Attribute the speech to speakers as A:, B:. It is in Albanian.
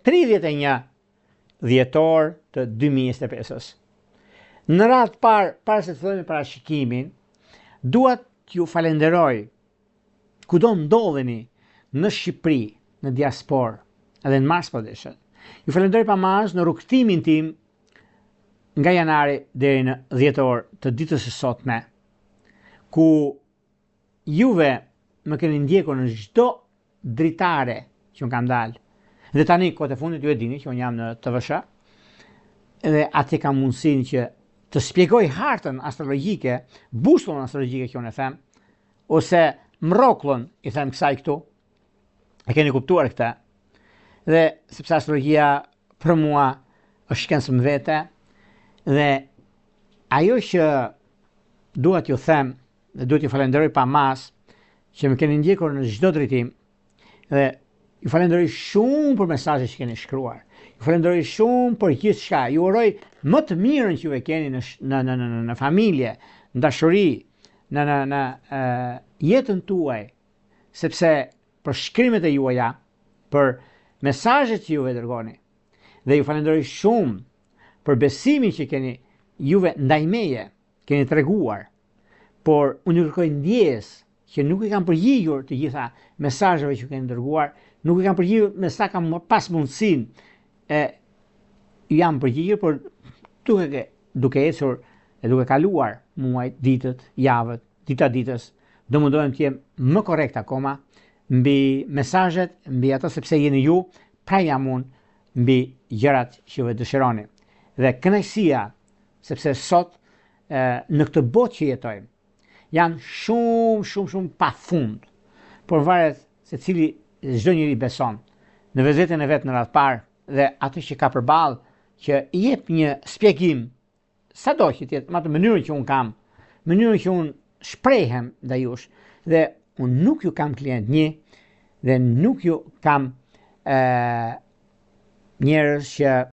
A: 31 dhjetor të 2025-ës. Në radhë të parë, para se të fillojmë me parashikimin, dua t'ju falenderoj kudo ndodheni në Shqipëri, në diasporë, edhe në Mars po deshët. Ju falenderoj pa masë në rrugëtimin tim nga janari deri në dhjetor të ditës së sotme, ku juve më keni ndjekur në çdo dritare që unë kam dalë. Dhe tani, kohët e fundit, ju e dini që unë jam në TVSH, dhe atje kam mundësinë që të shpjegoj hartën astrologjike, busullën astrologjike që unë e them, ose mrokllën i them kësaj këtu, e keni kuptuar këtë, dhe sepse astrologjia për mua është shkencë më vete, dhe ajo që dua t'ju them, dhe duhet t'ju falenderoj pa masë, që më keni ndjekur në çdo drejtim, dhe ju falenderoj shumë për mesazhet që keni shkruar. Ju falenderoj shumë për gjithçka. Ju uroj më të mirën që ju e keni në në në në në familje, në dashuri, në në në e, jetën tuaj, sepse për shkrimet e juaja, për mesazhet që juve dërgoni. Dhe ju falenderoj shumë për besimin që keni juve ndaj meje, keni treguar. Por unë ju kërkoj ndjesë që nuk i kam përgjigjur të gjitha mesazheve që keni dërguar, nuk i kam përgjigjur me sa kam pas mundësinë e jam përgjigjur, por duke duke ecur e duke kaluar muajt, ditët, javët, dita ditës, do mundohem të jem më korrekt akoma mbi mesazhet, mbi ato sepse jeni ju, pra jam unë mbi gjërat që juve dëshironi. Dhe kënaqësia, sepse sot e, në këtë botë që jetojmë, janë shumë, shumë, shumë pa fund. Por varet se cili çdo njeri beson në vetveten e vet në radhë parë dhe atë që ka përballë që i jep një shpjegim sado që të jetë, me atë mënyrën që unë kam, mënyrën që unë shprehem ndaj jush dhe unë nuk ju kam klient një dhe nuk ju kam ë njerëz që.